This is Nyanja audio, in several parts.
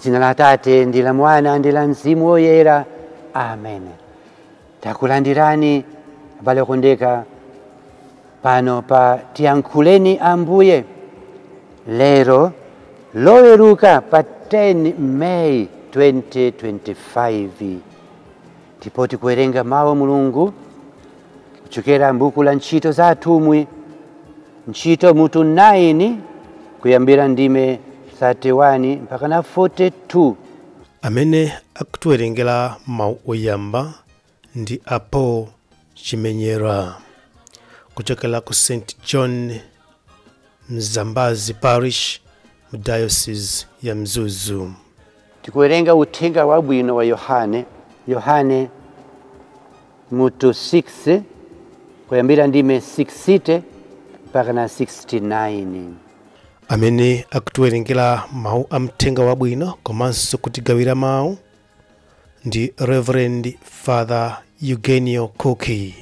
Mdzina la Atate ndi la Mwana ndi la Mzimu Woyera, amen. Takulandirani abale okondeka pano pa Tiyankhuleni Ambuye lero loweruka pa 10 May 2025, ndipo tikuwerenga mawu a Mulungu kuchokera m'buku la Ntchito za Atumwi, ntchito mutu 9 kuyambira ndime 31 mpaka na 42. Amene akutiwerengera mawu oyamba ndi Apo Chimenyera kuchokera ku St John Mzambazi Parish mu Diocese ya Mzuzu. Tikuwerenga uthenga wabwino wa Yohane, Yohane mutu 6 kuyambira ndime 60 mpaka na 69. Amene akutiwerengera mawu a mthenga wabwino komanso kutigawira mawu ndi Reverend Father Eugenio Koki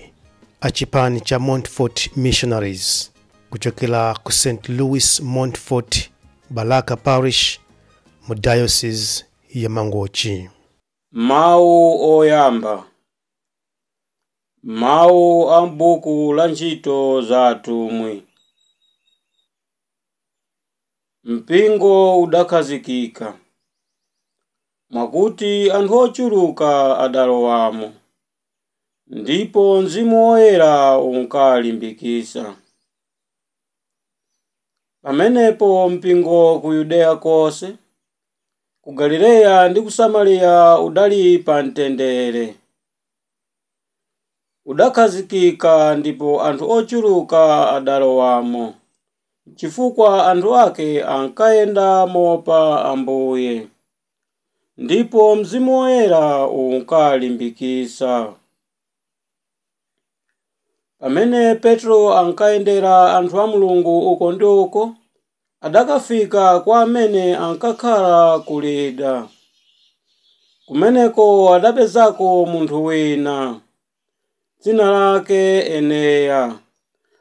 achipani cha Montfort Missionaries kuchokera ku St Louis Montfort Balaka Parish mu Diocese ya Mangochi. Mawu oyamba. Mawu a m'buku la Ntchito za Atumwi. Mpingo udakhazikika, mwakuti anthu ochuluka adalowamo, ndipo Mzimu Woyera unkalimbikitsa. Pamenepo mpingo ku Yudeya konse, ku Galileya ndi ku Samariya udali pa mtendere. Udakhazikika ndipo anthu ochuluka adalowamo, chifukwa anthu ake ankayenda moopa Ambuye, ndipo Mzimu Woyera unkalimbikitsa. Pamene Petro ankayendera anthu a Mulungu uko ndi uko, adakafika kwa amene ankakhala ku Lida. Kumeneko adapezako munthu wina, dzina lake Eneya,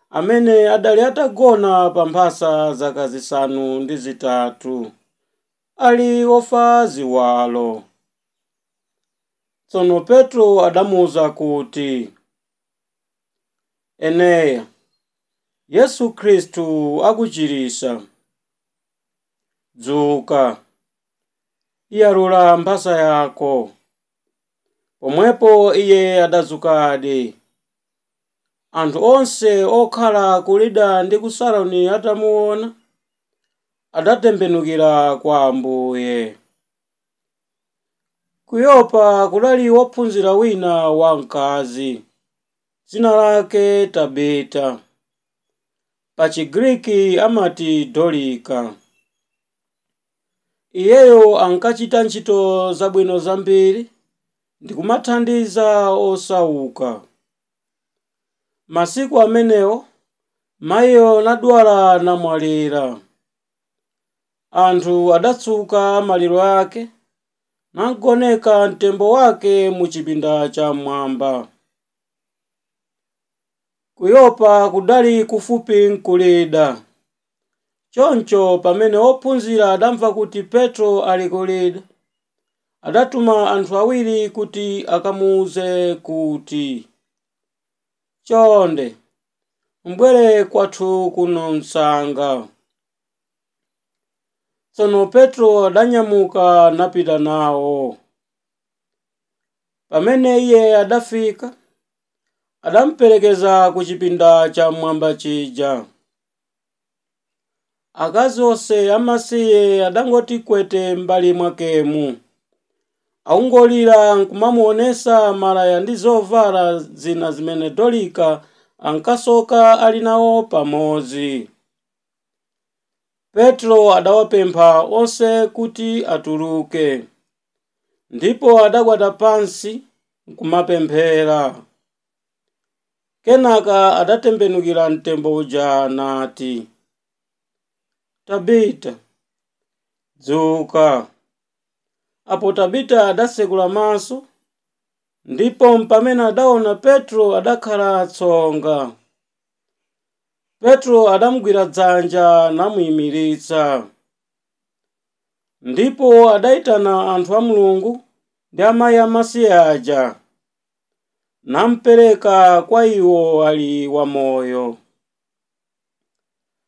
amene adali atagona pa mphasa zaka 8, ali wofa ziwalo. Tsono Petro adamuwuza kuti, Eneya, Yesu Khristu akuchirisa. Dzuka, iyalula mphasa yako. Pomwepo iye adadzukadi. Anthu onse okhala ku Lida ndi ku Saroni atamuona, adatembenukira kwa Ambuye. Ku Yopa kudali wophunzira wina wamkazi, dzina lake Tabita, pa Chigriki amati Dorika. Iyeyo ankachita ntchito zabwino zambiri ndi kumathandiza osauka. Masiku amenewo mayiyo nadwala namwalira. Anthu adatsuka maliro ake nagoneka mtembo wake mu chipinda cha mmwamba. Ku Yopa kudali kufupi nku Lida. Choncho pamene ophunzira adamva kuti Petro ali ku Lida, adatuma anthu awiri kuti akamuwuze kuti, Chonde, mbwere kwathu kuno msanga. Tsono Petro adanyamuka napita nawo. Pamene iye adafika, adamuperekeza ku chipinda cha mmwamba chija. Akazi onse amasiye adangoti kwete m'mbali mwakemu, akungolira nkumamuonesa malaya ndi zovala zina zimene Dorika ankasoka ali nawo pamodzi. Petro adawapempha onse kuti atuluke, ndipo adagwada pansi nkumapemphera. Kenaka adatembenukira mtembo uja nati, Tabita, dzuka. Apo Tabita adasekula maso, ndipo pamene adaona Petro adakhala tsonga. Petro adamugwira dzanja namuyimiritsa. Ndipo adayitana anthu a Mulungu ndi amayi amasiye aja, nampereka kwa iwo ali wamoyo.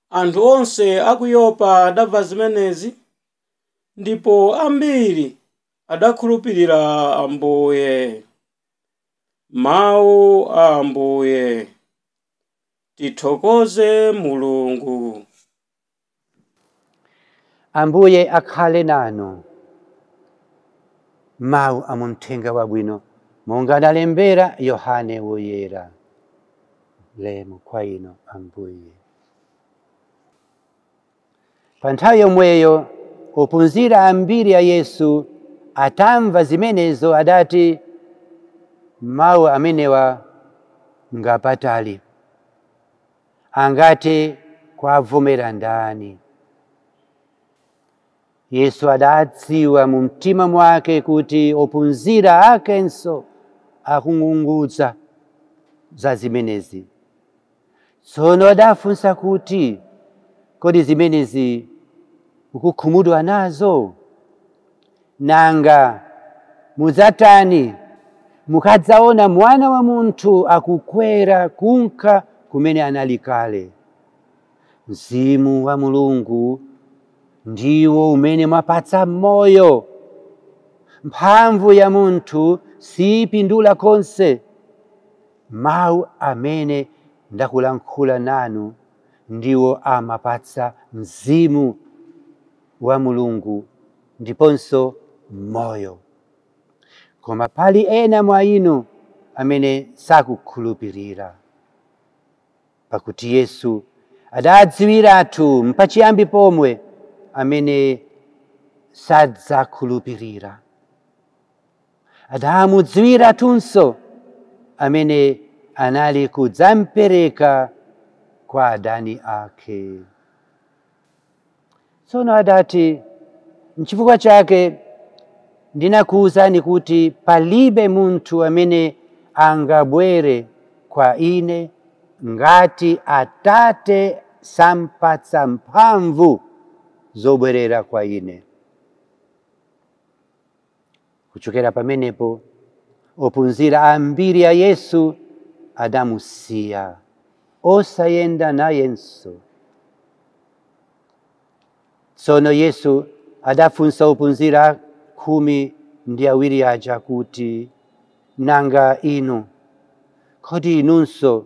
Anthu onse a ku Yopa adamva zimenezi, ndipo ambiri adakhulupirira Ambuye. Mawu a Ambuye. Tithokoze Mulungu. Ambuye akhale nanu. Mawu a mthenga wabwino monga analembera Yohane Woyera. Ulemu kwa inu Ambuye. Pa nthawi yomweyo ophunzira ambiri a Yesu atamva zimenezo adati, mawu amenewa ngapatali, angati kuwavomera ndani? Yesu adadziwa mu mtima mwake kuti ophunzira akenso akung'ung'udza za zimenezi. Tsono adafunsa kuti, kodi zimenezi mukukhumudwa nazo? Nanga mudzatani mukadzaona Mwana wa Munthu akukwera kunka kumene anali kale? Mzimu wa Mulungu ndiwo umene mwapatsa moyo. Mphamvu ya munthu siyipindula konse. Mawu amene ndakulankhula nanu ndiwo amapatsa mzimu wa Mulungu ndiponso moyo. Koma pali ena mwa inu amene sakukhulupirira. Pakuti Yesu adadziwiratu mpachiyambi pomwe amene sadzakhulupirira. Adamudziwiratunso amene anali kudzampereka kwa adani ake. Tsono adati, nchifukwa chake ndinakuwuzani kuti palibe munthu amene angabwere kwa ine ngati Atate sampatsa mphamvu zobwerera kwa ine. Kuchokera pamenepo ophunzira ambiri a Yesu adamusiya, osayenda nayenso. Tsono Yesu adafunsa ophunzira 12 aja kuti, nanga inu, kodi inunso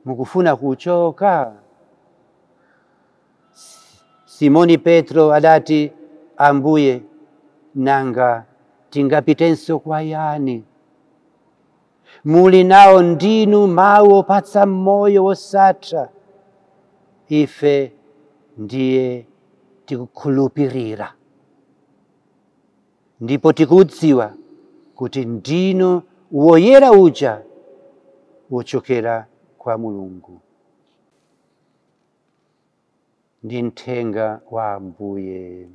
mukufuna kuchoka? Simoni Petro adati, Ambuye, nanga tingapitenso kwa yani? Muli nawo ndinu mawu opatsa moyo wosatha. Ife ndiye tikukhulupirira ndipo tikudziwa kuti ndinu woyera uja wochokera kwa Mulungu. Ndi mthenga wa Ambuye.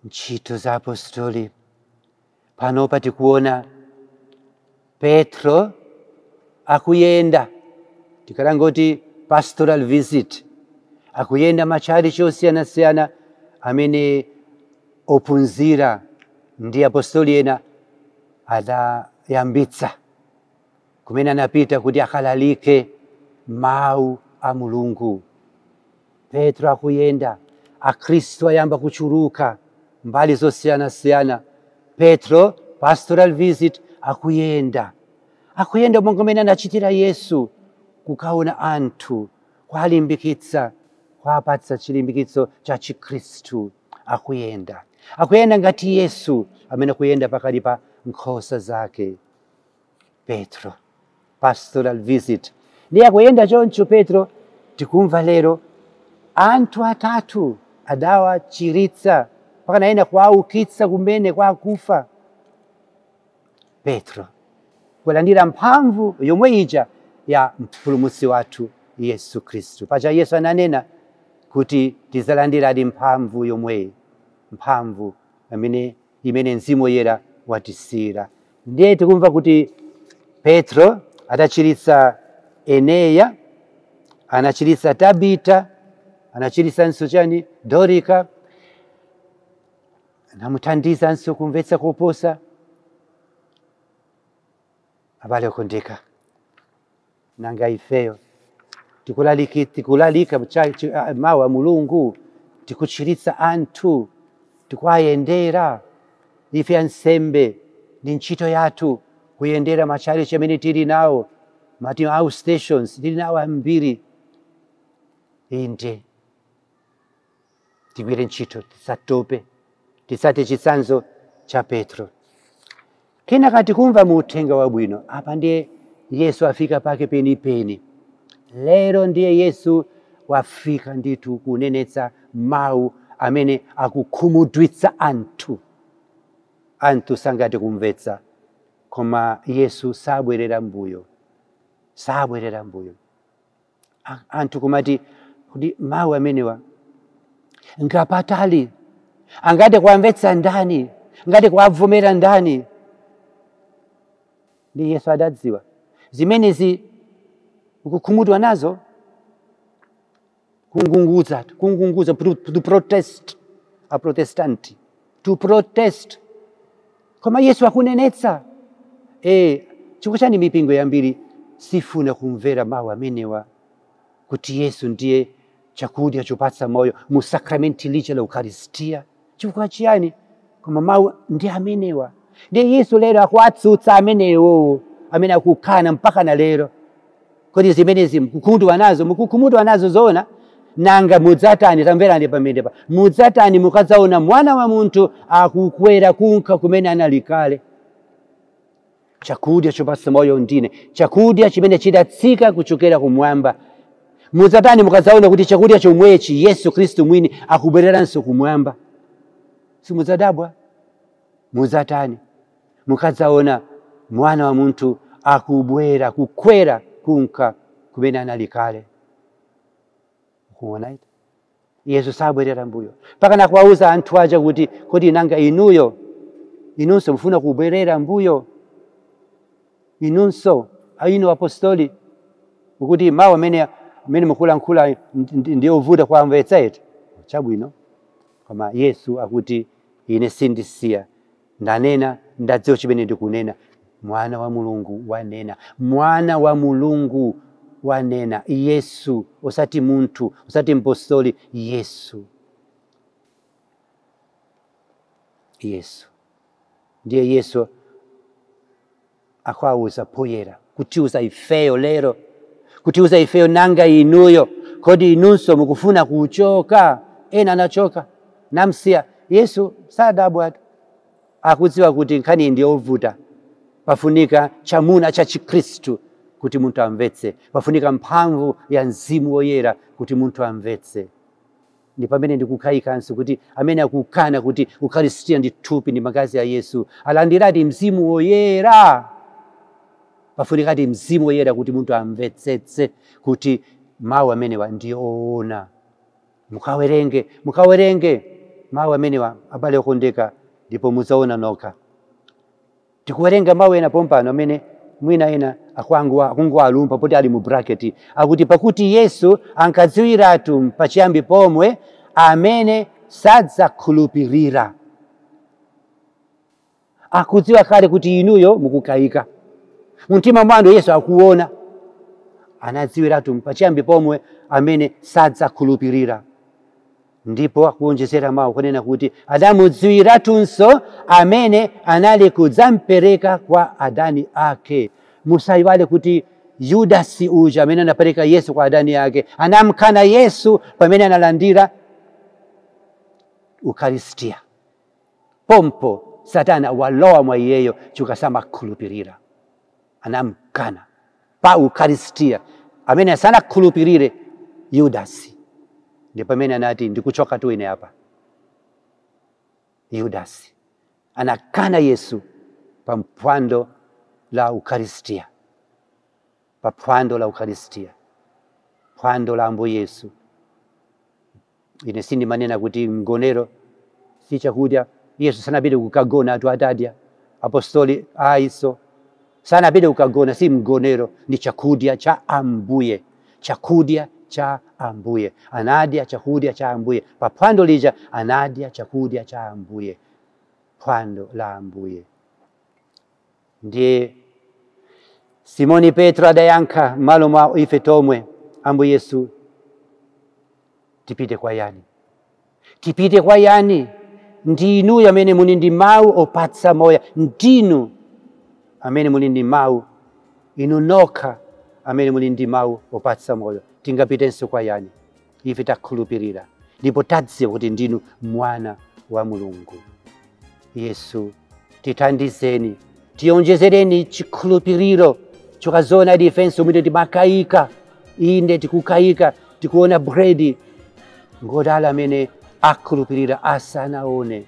Ntchito za apostoli. Panopa tikuona Petro akuyenda, tikalangoti pastoral visit, akuyenda matchalichi osiyanasiyana amene ophunzira ndi apostoli ena adayambitsa, kumene anapita kuti akalalike mawu a Mulungu. Petro akuyenda, akhristu ayamba kuchuluka mbali zosiyanasiyana. Petro pastoral visit akuyenda, akuyenda monga mmene anachitira Yesu, kukaona anthu, kuwalimbikitsa, kuwapatsa chilimbikitso cha Chikhristu. Akuyenda, akuyenda ngati Yesu amene akuyenda pakati pa nkhosa zake. Petro pastoral visit ndiye akuyenda choncho. Petro tikumva lero anthu atatu adawachiritsa mpaka ena kuwaukitsa kumene kwa akufa. Petro kulandira mphamvu yomwe ija ya mpulumutsi wathu Yesu Khristu. Paja Yesu ananena kuti tizalandiradi mphamvu yomweyi, mphamvu imene Mzimu Woyera watisiyira. Ndiye tikumva kuti Petro adachiritsa Eneya, anachiritsa Tabita Anachiritsanso chani Dorika, anamuthandizanso kumvetsa koposa. Abale okondeka, nanga ifeyo tikulalika mawu a Mulungu, tikuchiritsa anthu, tikuwayendera. Ife ansembe ndi ntchito yathu kuyendera machalichi amene tili nawo, mati outstations tili nawo ambiri. Inde tigwire ntchito, tisatope, tisate chitsanzo cha Petro. Kenaka tikumva mu uthenga wabwino apa ndiye Yesu afika pake penipeni. Lero ndiye Yesu wafika ndithu kunenetsa mawu amene akukhumudwitsa anthu. Anthu sangati kumvetsa, koma Yesu sabwerera mbuyo, sabwerera mbuyo. Anthu kumati kuti mawu amenewa ngapatali, angati kuwamvetsa ndani, ngati kuwavomera ndani? Ndi Yesu adadziwa zimenezi ukukhumudwa nazo, kungunguza, kungunguza, to protest, a Protestanti to protest. Koma Yesu akunenetsa. Chifukwa chani mipingo yambiri sifuna kumvera mawu amenewa kuti Yesu ndiye chakudya chopatsa moyo mu sakramenti lija la Eucharistia? Chifukwa chiyani? Koma mawu ndi amenewa. Ndiye Yesu lero akuwatsutsa amenewo amene akukana mpaka na lero. Kodi zimenezi mukukhumudwa nazo? Mukukhumudwa nazo zoona? Nanga mudzatani? Tamverani pamenepa, mudzatani mukadzaona mwana wa munthu akukwera kunka kumene anali kale? Chakudya chopatsa moyo ndine, chakudya chimene chidatsika kuchokera kumwamba. Mudzatani mukadzaona kuti chakudya chomwechi Yesu Khristu mwini akubwereranso kumwamba? Simudzadabwa? Mudzatani mukadzaona mwana wa munthu akubwera kukwera kunka kumene anali kale? Kuona ita Yesu sabwerera mbuyo, pakana kuwauza anthu aja kuti kodi nanga inuyo, inunso mufuna kubwerera mbuyo? Inunso inu apostoli, ukuti mawu amene mukulankhula ndi ovuta kuwamvetsa eti? Chabwino. Koma Yesu akuti ine sindisiya, ndanena, ndadziwa chimene ndikunena. Mwana wa Mulungu wanena, mwana wa Mulungu wanena, Yesu, osati munthu, osati mpostoli, Yesu. Yesu ndiye Yesu akuwauza poyera, kutiuza ifeyo lero, kutiuza ifeyo, nanga inuyo, kodi inunso mukufuna kuchoka? Ena anachoka namsiya Yesu, sadabwa, akudziwa kuti nkhani ndi yovuta. Pafunika chamuna cha Chikhristu kuti munthu amvetse, pafunika mphamvu ya Mzimu Woyera kuti munthu amvetse. Ndi pamene ndikukhayikanso kuti amene akukana kuti Eucharistia ndi thupi ndi magazi a Yesu alandiradi Mzimu Woyera. Pafunikadi Mzimu Woyera kuti munthu amvetsetse kuti mawu amenewa ndi oona. Mukawerenge, mukawerenge mawu amenewa, abale okondeka, ndipo mudzaona nokha. Tikuwerenga mawu ena pompano amene mwina ena akungoalumba poti ali mu bracket, akuti pakuti Yesu ankadziwiratu pachiyambi pomwe amene sadzakhulupirira. Akudziwa kale kuti inuyo mukukayika mumtima mwanu, Yesu akuona, anadziwiratu pachiyambi pomwe amene sadzakhulupirira. Ndipo akuonjezera mawu kunena kuti adamudziwiratunso amene anali kudzampereka kwa adani ake. Musayiwale kuti Yudasi uja amene anapereka Yesu kwa adani ake anamkana Yesu pamene analandira Eucharistia. Pompo Satana walowa mwa iyeyo chikasamakhulupirira, anamkana pa Eucharistia amene sanakhulupirire Yudasi. Ndi pamene anati ndikuchoka tu ine apa. Yudasi anakana Yesu pa phwando la Eucharistia, pa phwando la Eucharistia, phwando la Ambuye Yesu. Ine sindimanena kuti mgonero si chakudya. Yesu sanapite kukagona atu atadya, apostoli aiso sanapite kukagona, si mgonero, ndi chakudya cha Ambuye, chakudya cha Ambuye. Anadya chakudya cha Ambuye pa phwando lija, anadya chakudya cha Ambuye, phwando la Ambuye. Ndiye Simoni Petro adayankha m'malo mwa ife tomwe, Ambuye Yesu, tipite kwa yani? Tipite kwa yani? Ndinu amene muli ndi mawu opatsa moyo, ndinu amene muli ndi mawu, inu nokha amene muli ndi mawu opatsa moyo. Tingapitenso kwa yani? Ife takhulupirira ndipo tadziwa kuti ndinu mwana wa Mulungu. Yesu, tithandizeni, tionjezereni chikhulupiriro chokazona ifenso mwine timakayika, inde tikukayika, tikuona bredi. Ngodala amene akhulupirira asanaone.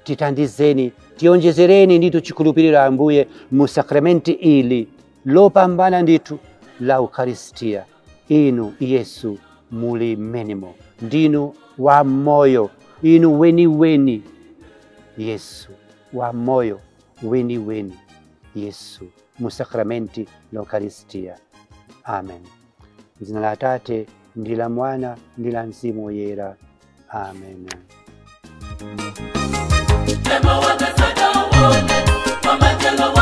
Tithandizeni, tionjezereni ndithu chikhulupiriro Ambuye mu sakramenti ili lopambana ndithu la Ukaristia. Inu Yesu muli mmenemo, ndinu wa moyo, inu weniweni Yesu wa moyo weniweni Yesu mu sakramenti la Ukaristia. Amen. Dzina la Atate ndi la Mwana ndi la Mzimu Woyera. Amen. Ema wabesada wone, mama jelo.